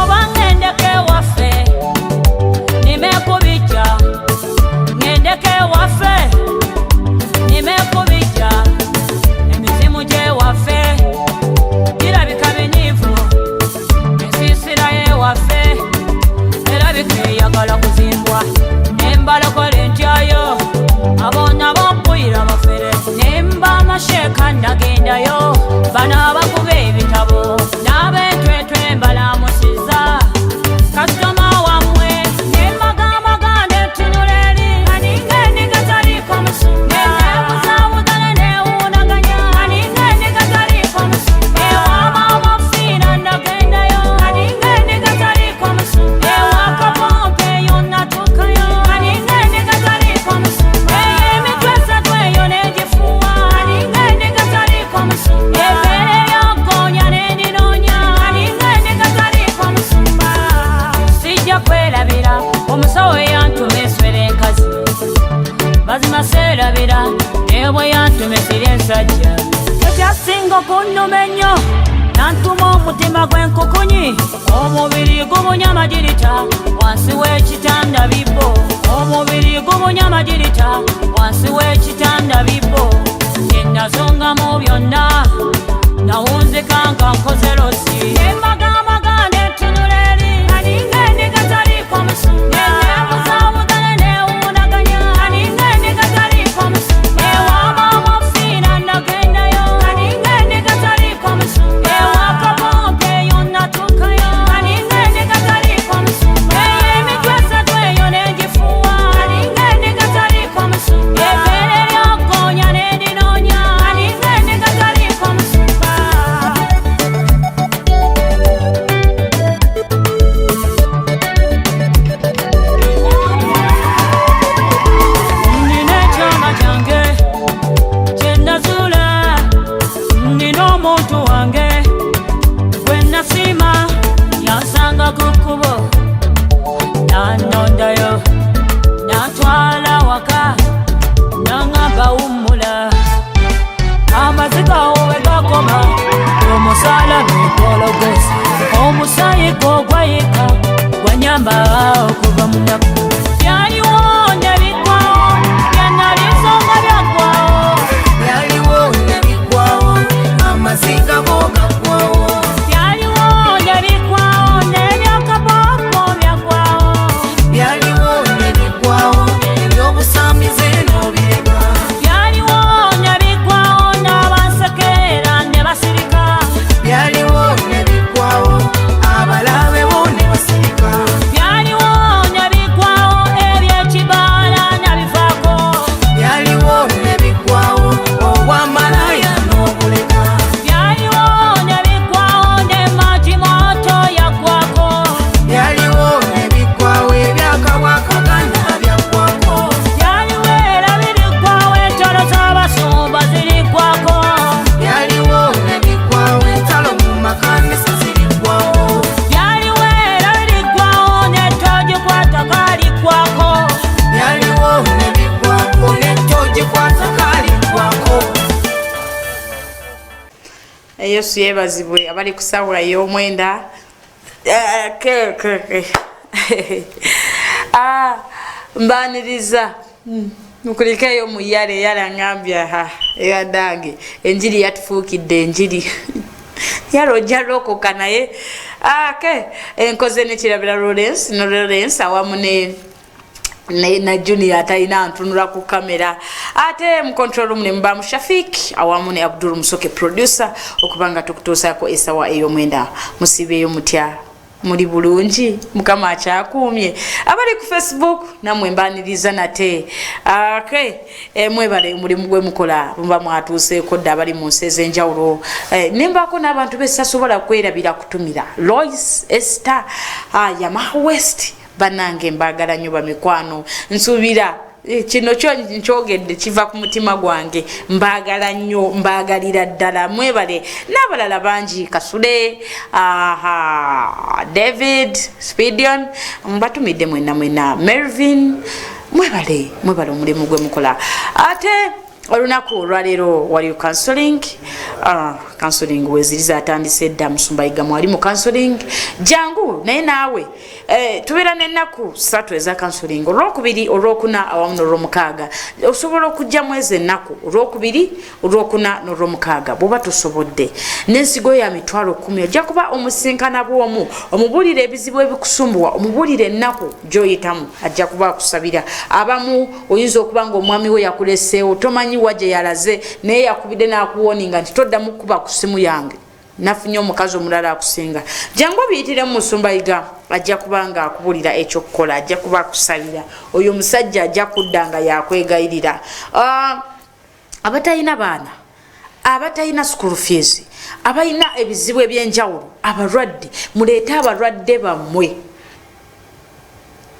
Oba ŋŋendeko ewaffe nimekubijja, ŋŋendeko ewaffe nimekubijja. Emizimu gy'ewaffe girabika binyiivu, ensiisira y'ewaffe erabika eyagala kuzimbwa. Nembalokola entyayo abo nabo mpuyira bafere. Nemba amasheeka nagendayo, bano abakuba ebitabo n'abentwetwe mbalamusiza kasitoma wammwe. Nembagamba netunula eri aninga endiga taliiko musumba, nebuzaabuzana newuunaganya aninga endiga taliiko musumba. Ewama omufiira nagendayo aninga endiga taliiko musumba, ewakapompe eyo natuukayo aninga endiga taliiko musumba. Emitwe esatu eyo negifuuwa aninga endiga taliiko musumba, ebbeere lyaggoonya nendinoonya aninga endiga taliiko musumba. Sijja kwerabira omusawo eyantuma eswera enkazi, mazima seerabira naye bwe yantuma esiri ensajja. Ekyasinga okunnuma ennyo nantuma omutima gw'enkukunyi, omubiri gubunya amagirita wansi w'ekitanda bibbo, omubiri gubunya amagirita wansi w'ekitanda bibbo. Nenazongamu byonna nawunzika nga nkoze losi. Nembagamba netunula eri aninga endiga taliiko musumba, nebuzaabuzana newuunaganya aninga endiga taliiko musumba. Ewama omufiira nagendayo aninga endiga taliiko musumba, ewakapompe eyo natuukayo aninga endiga taliiko musumba. Emitwe esatu eyo negifuuwa aninga endiga taliiko musumba, ebbeere lyaggoonya nendinoonya aninga endiga taliiko musumba. Nina ekyama kyange kye nazuula, nina omuntu wange gwe nasiima, yansanga ku kkubo nannondayo nantwala waka naŋŋamba wummula. Amaziga awo we gakoma, omusaala lwegwologosa, omusaayi gwo gwayika gwanyamba okuva mu nnaku. Byaliwo ne biggwawo, byanalizo nga byaggwawo. Byaliwo ne biggwawo, amaziga go gaggwawo. Byaliwo ne biggwawo, n'ebyakabooko byaggwawo. Byaliwo ne biggwawo, ebyobusamize n'obireka. Byaliwo ne biggwawo, n'abansekerera ne basirika. Byaliwo ne biggwawo, abalabe bo ne basirika. Byaliwo ne biggwawo, ebyekibaala nabivaako. Byaliwo ne biggwawo, obwamalaaya n'obuleka. Byaliwo ne biggwawo, ne majimoto yaggwako. Byaliwo ne biggwawo, ebyakabwakaganda byaggwako. Byaliwo era biriggwawo, entalo z'abasumba ziriggwako. Byaliwo ne biggwawo, entalo mu makanisa ziriggwawo. Byaliwo era biriggwawo, n'etogikwatako aliggwako. Byaliwo ne biggwako, n'ettogikwata kaliggwako. Yesu yeebazibwe. Abali ku ssaawa ey'omwenda. Mbaniriza. Mukulikeeyo mu yale eyale aŋŋambye aha eyadange enjiri yatufuukidde enjiri yale ojja lokoka naye ake enkoze nekirabira Lawrence no Lawrence awamu ne na Junior atalina ntunula ku kamera, ate mu control room ne mubamu Shafik awamu ne Abdul Musoke producer, okubanga tukutuusaako esawa ey'omwenda. Musibeeyo mutya? Muli bulungi? Mukama akyakuumye. Abali ku Facebook nammwe mbaniriza nate. Okay, mwebale omulimu gwe mukola, muba mwatuuseeko dda abali mu nsi ez'enjawulo. Nembaako n'abantu besasobola kwerabira kutumira Lois Esther, Yamaha West. Bannange mbaagala nnyo bamikwano, nsuubira kino kyo nkyogedde kiva ku mutima gwange. Mbaagala nnyo, mbaagalira ddala, mwebale. N'abalala bangi, Kasule, aha, David Spidion, mbatumidde mwenna mwenna, Melvin, mwebale, mwebale omulimu gwe mukola. Ate Olunaku olwaleero waliyo counseling. Counseling weziri zatandise dda. Musumba Yiga mwali mu counseling, jangu naye naawe. Tubeera n'ennaku 3 eza counseling: Olwokubiri, Olwokuna awamu n'Olwomukaaga. Osobola okujjamu ezo ennaku, Olwokubiri, Olwokuna n'Olwomukaaga. Bw'oba tosobodde, n'ensigo ya 100,000, ojja kuba omusinkana bw'omu, omubuulira ebizibu ebikusumbuwa, omubuulira ennaku gy'oyitamu, ajja kuba akusabira. Abamu oyinza okuba nga omwami we yakuleseewo, tomanyi wa gye yalaze, naye yakubidde n'akuwoninga nti toddamu kukuba ku simu yange, nafunye omukazi omulala akusinga. Jangu obiyitiremu Musumba Yiga, ajja kuba nga akubulira ekyokukola, ajja kuba akusabira. Oyo omusajja ajja kudda nga yakwegayirira. Abatalina baana, abatalina school fees, abalina ebizibu ebyenjawulo, abalwadde, muleete abalwadde bammwe.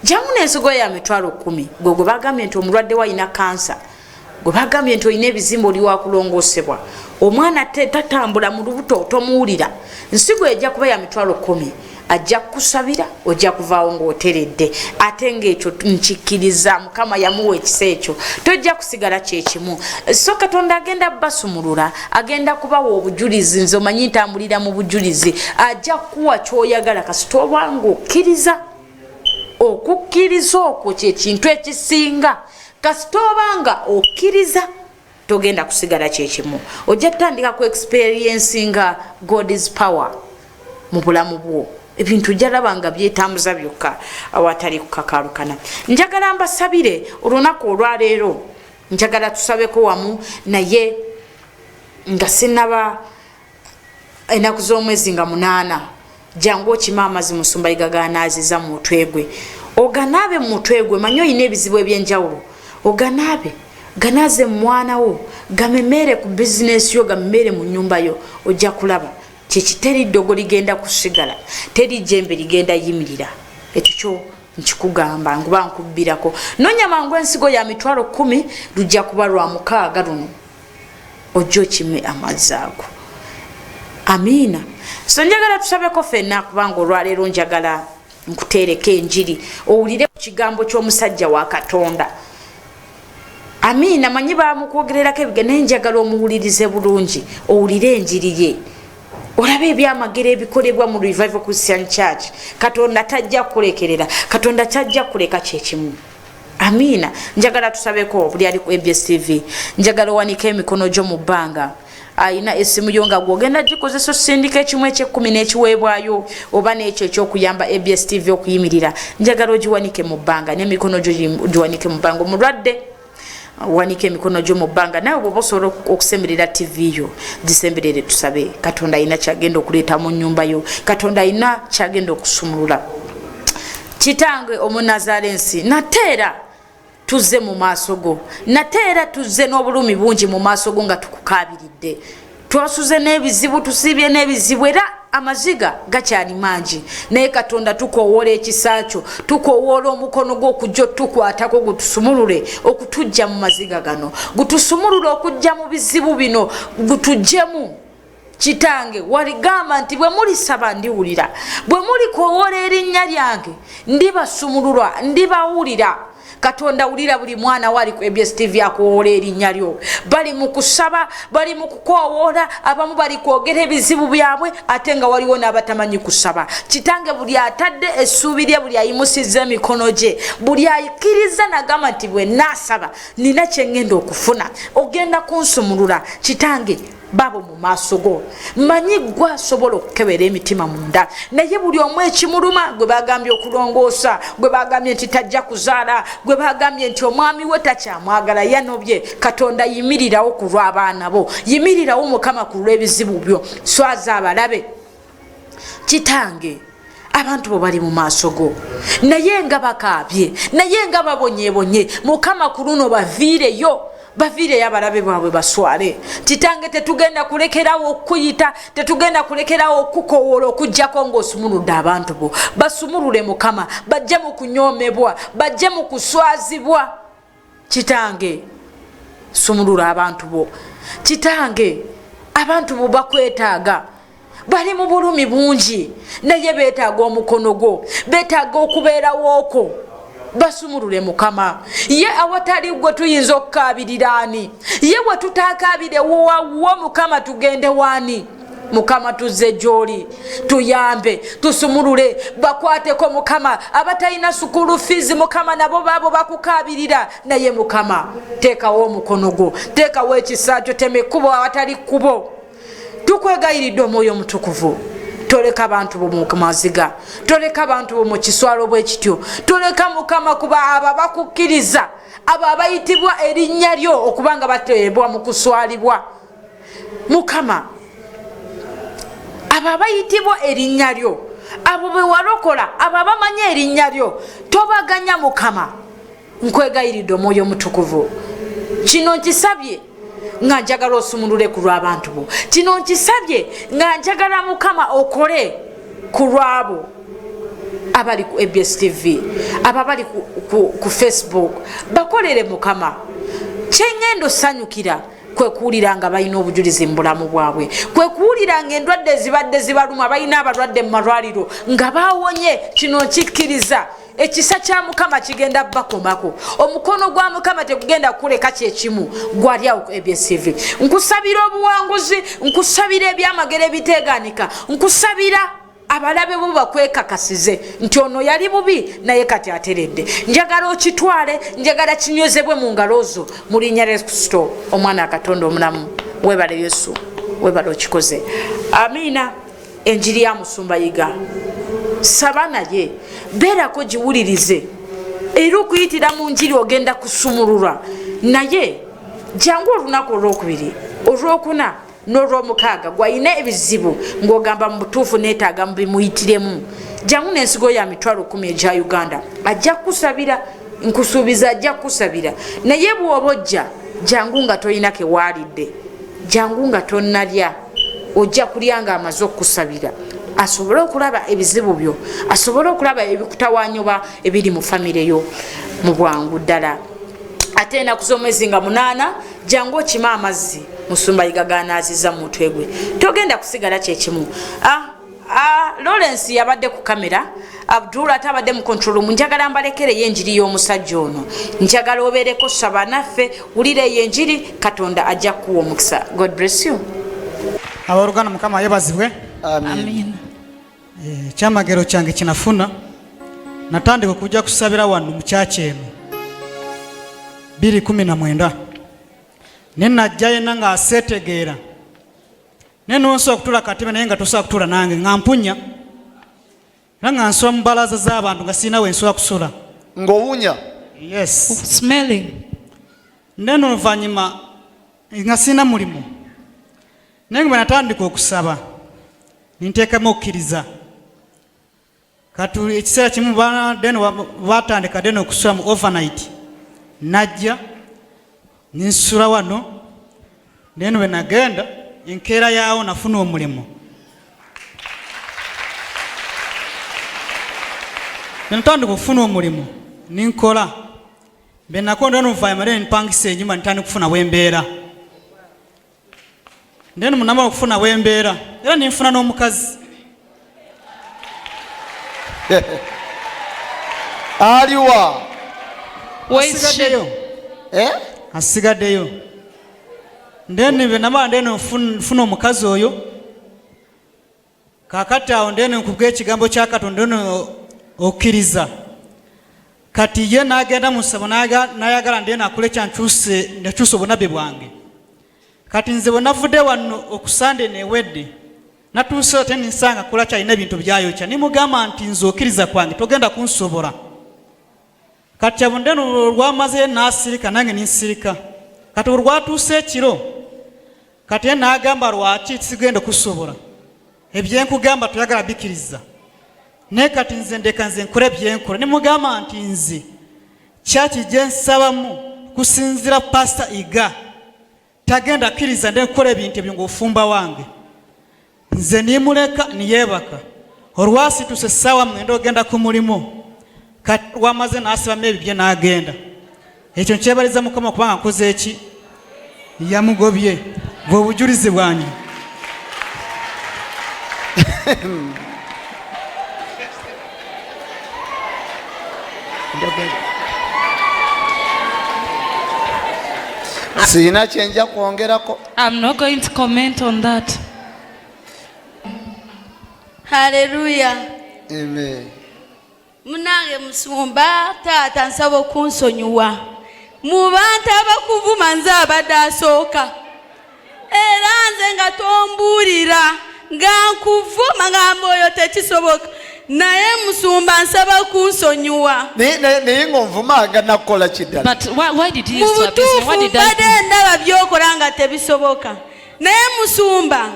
Jangu n'ensigo ya 100,000. Gwe gwe bagambye nti omulwadde we alina kansa, gwe bagambye nti olina ebizimba, oli wakulongoosebwa, omwana tatambula mu lubuto, tomuwulira, nsigo ejja kuba ya 100,000. Ajja kukusabira, ojja kuvaawo ng'oteredde. Ate ng'ekyo nkikkiriza, Mukama yamuwa ekisa ekyo, tojja kusigala kyekimu. So Katonda agenda basumulula, agenda kubawa obujulizi. Nze omanyi ntambulira mu bujulizi. Ajja kukuwa kyoyagala kasita oba ng'okkiriza. Okukkiriza okwo kyekintu ekisinga. Kasita oba nga okkiriza, togenda kusigala kyekimu. Ojja tutandika ku experiencinga God's power mu bulamu bwo. Ebintu ojja nga byetambuza byokka awatali kukakalukana. Njagala mbasabire olunaku olwaleero, njagala tusabeko wamu. Naye nga sinaba, ennaku z'omwezi nga 8, jangu okima amazzi Musumba Yiga ganaaziza mu mutwe gwe, oganaabe mu mutwe gwe. Manyi olina ebizibu ebyenjawulo, oganaabe, ganaaze mu mwana wo, gamemeere ku bizinesi yo, gamemeere mu nyumba yo. Ojja kulaba kyeki, teri ddogo ligenda kusigala, teri jembe ligenda yimirira. Ekyo kyo nkikugamba nkuba nkubbirako. Nonya mangu ensigo ya 100,000. Lujja kuba lwa mukaaga luno, ojja okime amazzi ago. Amiina. So njagala tusabeko ffenna, kubanga olwaleero njagala nkuteereko enjiri, owulire ku kigambo ky'omusajja wa Katonda. Amiina. Manyi bamukwogererako ebiga, naye njagala omuwulirize bulungi, owulire enjiri ye, olabe ebyamagero ebikolebwa mu Revival Christian Church. Katonda tajja kukulekerera, Katonda tajja kuleka kyekimu. Amiina. Njagala tusabeko. Buli ali ku ABS TV, njagala owanike emikono gyo mu bbanga. Ayina essimu yo nga gwogenda gikozesa osindika ekimu ekyekkumi n'ekiweebwayo oba n'ekyo ekyokuyamba ABS TV okuyimirira, njagala ogiwanike mu bbanga n'emikono gyo, giwanike mu bbanga. Omulwadde, wanika emikono gyo mu bbanga. Nawe bwoba osobola okusemberera TV yo, gisemberere, tusabe. Katonda alina kyagenda okuleeta mu nyumba yo, Katonda alina kyagenda okusumulula. Kitange Omunazalensi, nate era tuzze mu maaso go, nate era tuzze n'obulumi bungi mu maaso go nga tukukabiridde. Twasuze n'ebizibu, tusiibye n'ebizibu, era amaziga gakyali mangi. Naye Katonda, tukowoola ekisa kyo, tukowoola omukono gwo okujja otukwatako, gutusumulule okutujja mu maziga gano, gutusumulule okujja mu bizibu bino, gutujjemu. Kitange, waligamba nti bwe mulisaba ndiwulira, bwe mulikowoola erinnya lyange ndibasumululwa, ndibawulira. Katonda, wulira buli mwana wali ku ABS TV akowoola erinnya lyo. Bali mu kusaba, bali mu kukowoola, abamu bali kwogera ebizibu byabwe, ate nga waliwo n'abatamanyi kusaba. Kitange, buli atadde essuubi lye, buli ayimusizza emikono gye, buli ayikiriza nagamba nti bwe naasaba nina kye ŋŋenda okufuna, ogenda kunsumulula. Kitange, babo mu maaso go, manyi gwe asobola okukebera emitima munda, naye buli omu ekimuluma, gwe bagambye okulongoosa, gwe bagambye nti tajja kuzaala, gwe bagambye nti omwami we takyamwagala, yanobye, Katonda yimirirawo ku lw'abaana bo, yimirirawo Mukama ku lw'ebizibu byo, swaza abalabe. Kitange, abantu bo bali mu maaso go, naye nga bakaabye, naye nga babonyebonye. Mukama, ku luno baviireyo, baviireyo abalabe baabwe baswale. Kitange, tetugenda kulekerawo okukuyita, tetugenda kulekerawo okukowoola okugjako ng'osumuludde abantu bo. Basumulule Mukama, bajje mu kunyoomebwa, bajje mu kuswazibwa. Kitange, sumulula abantu bo. Kitange, abantu bo bakwetaaga, bali mu bulumi bungi, naye beetaaga omukono gwo, beetaaga okubeerawookwo. Basumulule Mukama. Ye awatali gwe tuyinza okukaabirira ani? Ye bwe tutaakaabire wawo Mukama tugende waani? Mukama tuzze gy'oli, tuyambe, tusumulule, bakwateko Mukama. Abatalina sukulu fiizi Mukama nabo baabo bakukaabirira, naye Mukama teekawo omukono gwo, teekawo ekisa kyo, tema ekkubo awatali kkubo. Tukwegayiridde Omwoyo Omutukuvu, toleka bantu bo mu maziga, toleka bantu bo mu kiswalo bwe kityo, toleka Mukama, kuba abo abakukkiriza, abo abayitibwa erinnya lyo okuba nga bateebwa mu kuswalibwa. Mukama, abo abayitibwa erinnya lyo, abo be walokola, abo abamanyi erinnya lyo, tobaganya Mukama. Nkwegayiridde Omwoyo Omutukuvu, kino nkisabye nga njagala osumulule ku lw'abantu bo, kino nkisabye nga njagala Mukama okole ku lw'abo abali ku ABS TV, abo abali ku Facebook, bakolere Mukama. Kyengenda osanyukira kwe kuwulira nga balina obujulizi mu bulamu bwabwe, kwe kuwulira nga endwadde ezibadde zibaluma, balina abalwadde mu malwaliro nga bawonye. Kino nkikkiriza, ekisa kya Mukama kigenda bakomako, omukono gwa Mukama tegugenda kukuleka kyekimu gwali awo ku ABS TV. Nkusabira obuwanguzi, nkusabira ebyamagero ebiteegaanika, nkusabira abalabe bo bakwekakasize nti ono yali bubi naye kati ateredde. Njagala okitwale, njagala kinywezebwe mu ngalo zo mu linnya lya Yesu Kristo omwana wa Katonda omulamu. Webale Yesu, webale okikoze. Amiina. Enjiri ya Musumba Yiga, saba naye beerako giwulirize, era okuyitira mu njiri ogenda kusumululwa. Naye jangu olunaku olwokubiri, olwokuna n'olwomukaaga, gwalina ebizibu ng'ogamba mu butuufu neetaaga mubimuyitiremu, jangu n'ensigo ya 100,000 egya Uganda, ajja kukusabira, nkusuubiza ajja kukusabira. Naye bw'oba ojja, jangu nga tolina kewaalidde, jangu nga tonnalya, ojja kulya nga amaze okukusabira, asobole okulaba ebizibu byo, asobole okulaba ebikutawaanya oba ebiri mu famire yo mu bwangu ddala. Ate enaku z'omwezi nga 8, jangu okime amazzi Musumba Yiga g'anaaziza mu mutwe gwe, togenda kusigala kyekimu. Lawrence yabadde ku kamera, Abdul ate abadde mu control room. Njagala mbalekereyo enjiri y'omusajja ono, njagala obeereko saba naffe, wulira eyo enjiri, Katonda ajja kukuwa omukisa. God bless you. Abooluganda, Mukama yebazibwe. Amen. Ekyamagero kyange kinafuna, natandika okujja kusabira wano mu kyaki eno 2019, naye najja yenna ng'aseetegeera, naye nonsobola kutuula katebe, naye nga tosobola kutuula nange, nga mpunya era nga nsula mu balaza z'abantu nga sirina we nsobola kusula. Ng'owunya? Yes. Smelling. Then oluvannyuma nga sirina mulimu, naye nga bwe natandika okusaba ninteekamu okukkiriza, kati ekiseera kimu then batandika then okusula mu overnight, najja ninsula wano. Then bwe nagenda enkeera yaawo nafuna omulimu. Natandika okufuna omulimu ninkola, bwe nakonda oluvannyuma then mpangisa enyumba, nitandika okufuna wembeera. Then munamala okufuna wembeera era ninfuna n'omukazi. Aliwa? Where is she? Asigaddeyo. Eh? Asigaddeyo. Then bwe namala then nfuna omukazi oyo, kakati awo then nkubwa ekigambo kya Katonda then okkiriza. Kati ye n'agenda mu ssabo n'ayagala then akole kyankyuse, nakyusa obunabbi bwange. Kati nze bwe navudde wano okusande newedde, natuuse ate ninsanga kola kyalina ebintu byayokya, nimugamba nti nze okkiriza kwange togenda kunsobola. Kati abo then olwamazeyo n'asirika, nange ninsirika. Kati olwatuuse ekiro, kati ye n'agamba lwaki sigenda kusobola ebyenkugamba, toyagala bikiriza, naye kati nze ndeka nze nkole byenkola. Nimugamba nti nze kyaki gye nsabamu kusinzira Pasita Iga tagenda akkiriza nde nkola ebintu ebyo ng'ofumba wange. Nze nimuleka niyebaka. Olwasituse essaawa 9 ogenda ku mulimu, kati lwamaze n'asibamu ebibye n'agenda. Ekyo nkyebaliza Mukama kubanga nkoze eki yamugobye, bwe obujulizi bwange. Siina kyenja kwongerako. I'm not going to comment on that. Haleluya. Amen. Munange musumba, taata, nsaba okunsonyiwa. Mu bantu abakuvuma, nze abadde asooka, era nze nga tombuulira nga nkuvuma, ngamba oyo tekisoboka. Naye musumba, nsaba kunsonyiwa. Naye ng'onvumanga nakukola kiddala? But why did he Mu used to abuse me? butuufu, What did I mbadde do? ndaba byokola nga tebisoboka. Naye musumba,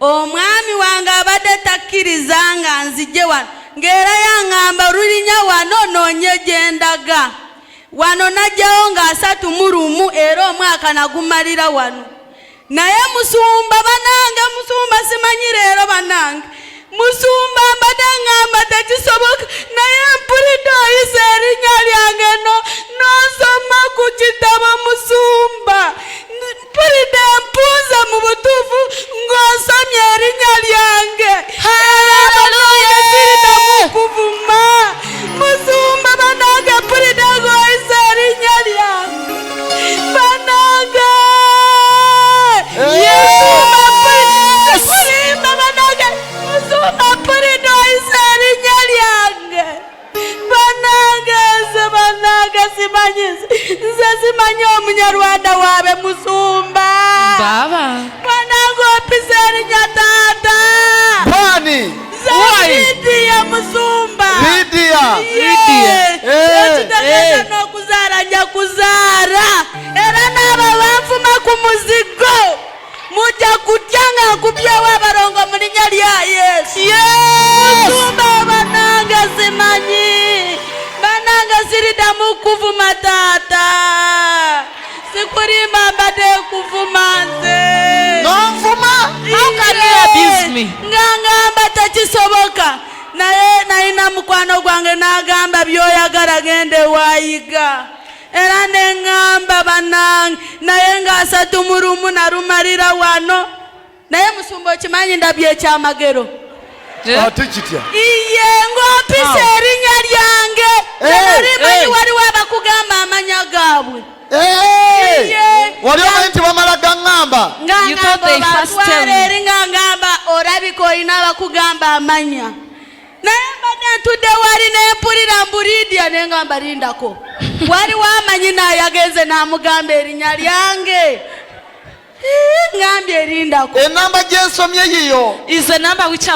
omwami wange abadde takkiriza nga nzije wano, ng'era yaŋŋamba lulinya wano noonye gye ndaga. Wano najjawo nga 31, era omwaka nagumalira wano. Naye musumba, banange, musumba, simanyi leero, banange musumba, mbadde ŋŋamba tekisoboka, naye mpulidde oyisa erinnya lyange no n'osoma ku kitabo. Musumba, mpulidde mpunze mu butuufu ng'osomye erinnya lyange. Banange, sirinamu kuvuma. Musumba, banange, mpulidde ng'oyisa erinnya lyange, banange. Musumba, kulimba, banange, musumba, mpulidde oyisa erinnya lyange. Banange, nze, banange, simanyi, nze simanyi omunyarwanda waabe musumba. Baba. Banange, opisa erinnya taata. Bwani? Nze Lidiya, musumba. Lidiya. Ye. Eh, Ekitegeeza n'okuzaala nja kuzaala, era n'abo banfuma ku muzigo mujja kutya nga nkubyewo abalongo mu linnya lya Yesu. Musumba, banange, simanyi, banange, siriddamu kuvuma taata. Sikulimba, mbadde kuvuma nze. N'onvuma? How can you abuse me? Nga ngamba tekisoboka, naye nalina mukwano gwange n'agamba byoyagala gende waayiga, era neŋŋamba bannange, naye nga 31 nalumalira wano. Naye musumba, okimanyi ndabye ekyamagero? Eh? Ate kitya? Iye, ng'ompisa erinnya lyange. Eh, Nalimanyi eh. waliwo abakugamba amanya gaabwe. Eh! Iye. Wali omanyi nti bamala gaŋŋamba? Nga You thought ngamba they first tell obatwala me. eri, nga ngamba olabika olina abakugamba amanya. Naye mbadde ntudde wali nempulira mbu Lidiya, nengamba lindako, waliwo amanyi nayagenze n'amugamba erinnya lyange. Ii, ngambye erindako. Enamba gyensomye yiyo. Is the number which I've